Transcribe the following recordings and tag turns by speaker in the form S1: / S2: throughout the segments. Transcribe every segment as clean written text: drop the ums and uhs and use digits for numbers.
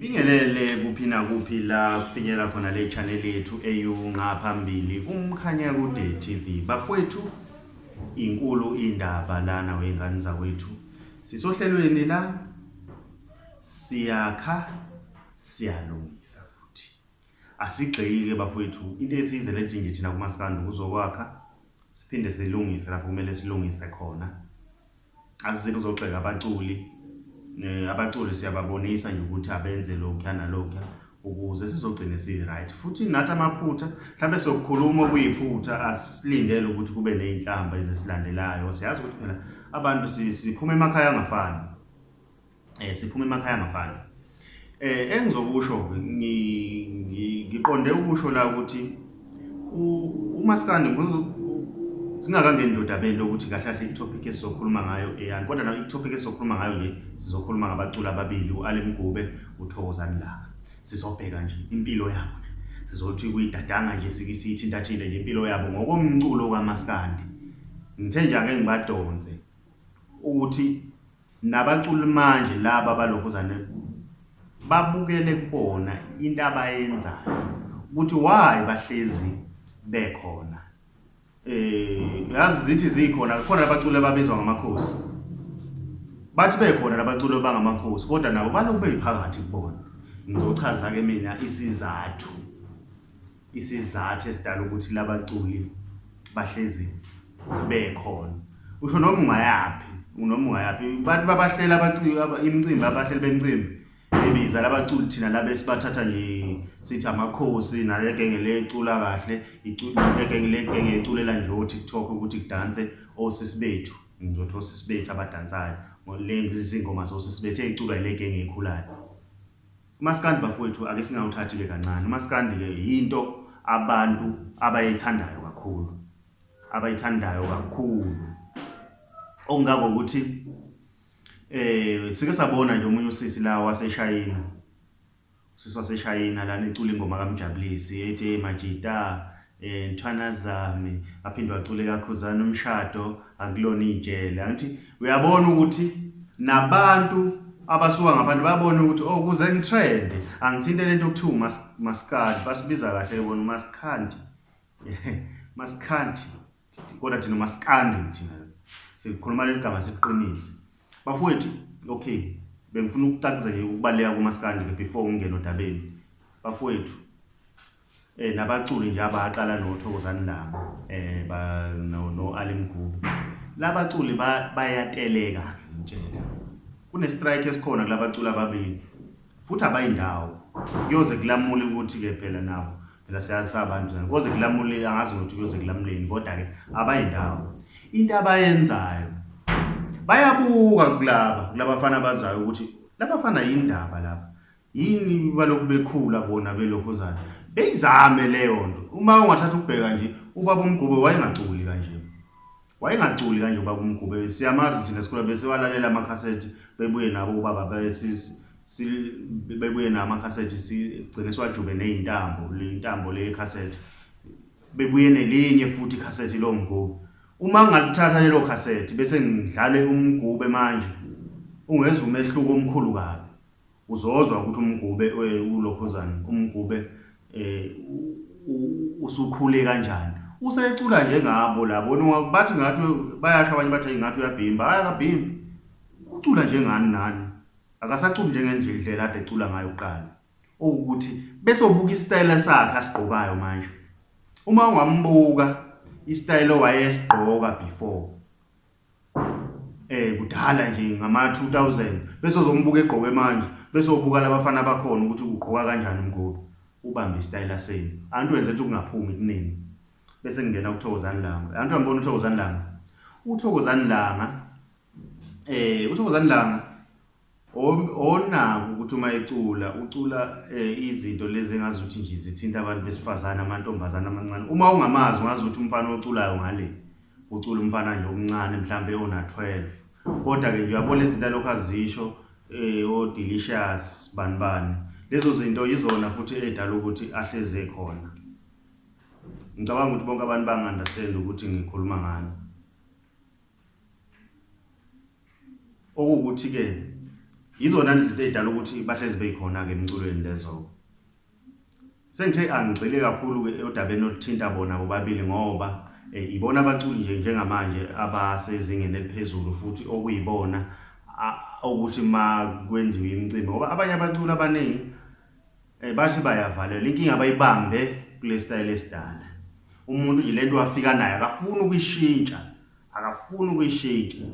S1: Ngibingelele kuphi nakuphi la kufinyelela khona le channel yethu eyunqa phambili uMkhanyakude TV. Bafowethu inkulu indaba lana wengane zakwethu. Sisohlelweni la siyakha siyalungisa futhi. Asigxeki-ke bafowethu into esiyizele nje thina kumaskandi ukuzokwakha siphinde silungise lapho kumele silungise khona. Asizile uzogxeka abaculi eh, abaculi siyababonisa nje ukuthi abenze lokhuya nalokhuya ukuze sizogcine si-right futhi nathi amaphutha mhlawumbe sokukhuluma okuyiphutha asilindele ukuthi kube ney'nhlamba ezisilandelayo siyazi ukuthi phela abantu siphuma emakhaya angafani eh siphuma emakhaya angafani eh engizokusho ngiqonde ukusho la ukuthi umaskandi singakangeni nje odabeni lokuthi kahle kahle i-topic esizokhuluma ngayo eyani kodwa nayo i-topic esizokhuluma ngayo nje sizokhuluma ngabaculi ababili u-Ali Mgube uThokozani Langa sizobheka nje impilo yabo nje sizothi kuyidadanga nje siyithintathinte nje impilo yabo ngokomculo kamaskandi ngithe nje ake ngibadonse ukuthi Nabaculi manje laba balokhuzane babukele kubona into abayenzayo ukuthi why bahlezi bekhona eh yazi zithi zikhona khona abaculi ababizwa ngamakhosi bathi bekhona labaculi abangamakhosi kodwa nabo balokhu beyiphakathi kubona ngizochaza ke mina isizathu isizathu esidala ukuthi labaculi bahlezi bekhona usho noma ungayaphi noma ungayaphi bathi babahlela abaculi imicimbi abahleli bemicimbi bebiza labaculi thina laba esibathatha nje sithi amakhosi nale genge le icula kahle le genge le genge iculela nje o-TikTok ukuthi kudanse osisi bethu ngizothi osisi bethu abadansayo le izingoma zosisi bethu eziculwa yile genge ekhulayo Umaskandi bafowethu ake singawuthathi ke kancane. Umaskandi ke yinto abantu abayithandayo kakhulu. Abayithandayo kakhulu. Okungako ukuthi eh sike sabona nje omunye usisi la waseShayina. Usisi waseShayina lana ecula ingoma kaMjabulisi ethi hey majita eh ntwana zami aphinde wacule kakhuzana umshado akulona ijele angithi uyabona ukuthi nabantu abasuka ngaphandle bayabona ukuthi oh kuze ngitrend angithinte lento okuthiwa maskandi basibiza kahle bona umaskandi maskandi kodwa thina umaskandi thina sikhuluma leli gama siqinise bafowethu okay bengifuna ukucacisa nje ukubaleka kumaskandi ke before ngingene odabeni bafowethu Eh nabaculi nje abaqala noThokozani Langa eh ba no, no Ali Mgube. Labaculi bayateleka ngitshela. Kune strike esikhona kulabaculi ababili. Futhi abayindawo. Kuyoze kulamule ukuthi ke phela nabo phela siyazi sabantu zana. Kuyoze kulamule angazi ukuthi kuyoze kulamuleni kodwa ke abayindawo. Into abayenzayo bayabuka kulaba kulabafana abazayo ukuthi labafana yindaba laba Yini balokhu bekhula bona belokhuzana beyizame leyo nto. Uma ungathatha ukubheka nje ubaba uMgube wayengaculi kanje. Wayengaculi kanje ubaba uMgube. Siyamazi thina sikhula besiwalalela amakhasethi bebuye nabo ubaba bebuye nawo amakhasethi sigcine siwajube nezintambo, le intambo le yekhasethi. Bebuye nelinye futhi ikhasethi lo Mgube. Uma ngingalithatha lelo khasethi bese ngidlale uMgube manje ungezwa umehluko omkhulu kabi. Uzozwa ukuthi umgube eh, ulokhuzana umgube eh usukhule kanjani. Usecula njengabo labo bathi ngathi bayasho abanye bathi ngathi uyabhimba. Hayi akabhimbi. Ucula njengani nani. Akasaculi njengendlela ade ecula ngayo kuqala. Okuthi bese ubuka isitayela sakhe asigqokayo manje. Uma ungambuka isitayela owayesigqoka before eh kudala nje ngama 2000 bese uzombuka egqoke manje bese ubuka labafana bakhona ukuthi ugqoka kanjani umgobi ubambe isitayela senu antu wenze ukuthi kungaphumi kuningi bese ngingena kuThokozani Langa antu uyambona uThokozani Langa uThokozani Langa eh uThokozani Langa Onako ukuthi uma ecula ucula eh, izinto lezi engazuthi nje zithinta abantu besifazane amantombazane amancane uma ungamazi ungazi ukuthi umfana oculayo ngale ucula umfana nje omncane mhlambe ona 12 kodwa ke nje uyabona izinto alokhu azisho eh o delicious bani bani lezo zinto yizona futhi edala ukuthi ahleze khona ngicabanga ukuthi bonke abantu banga understand ukuthi ngikhuluma ngani Okuwukuthi-ke Yizona izinto ey'dala ukuthi bahlezi beyikhona-ke emculweni lezo. Sengithe angigxile kakhulu-ke odabeni oluthinta bona bobabili ngoba eh, ibona abaculi nje njengamanje abasezingeni eliphezulu futhi okuyibona ukuthi ma kwenziwa imicimbi ngoba abanye abaculi abaningi eh, bathi bayavalelwa inkinga bayibambe kule style esidala. Umuntu nje lento wafika nayo akafuni ukuyishintsha, akafuni ukuyishintsha.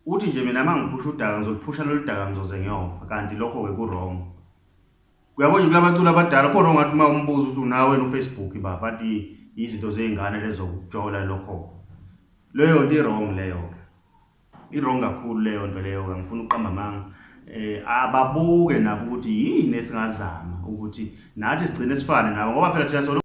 S1: Uthi nje mina uma ngiphusha udaka ngizoluphusha lolu daka ngizoze ngiyofa kanti lokho-ke ku-wrong. Uyabo nje kulabaculi abadala khona ongathi uma umbuza ukuthi unawe wena uFacebook baba athi izinto zey'ngane lezo ukujola lokho. Leyo nto i-wrong leyo-ke. I-wrong kakhulu leyo nto leyo-ke angifuni ukuqamba amanga. Eh ababuke nabo ukuthi yini esingazama ukuthi nathi sigcine sifane nabo ngoba phela thina solo.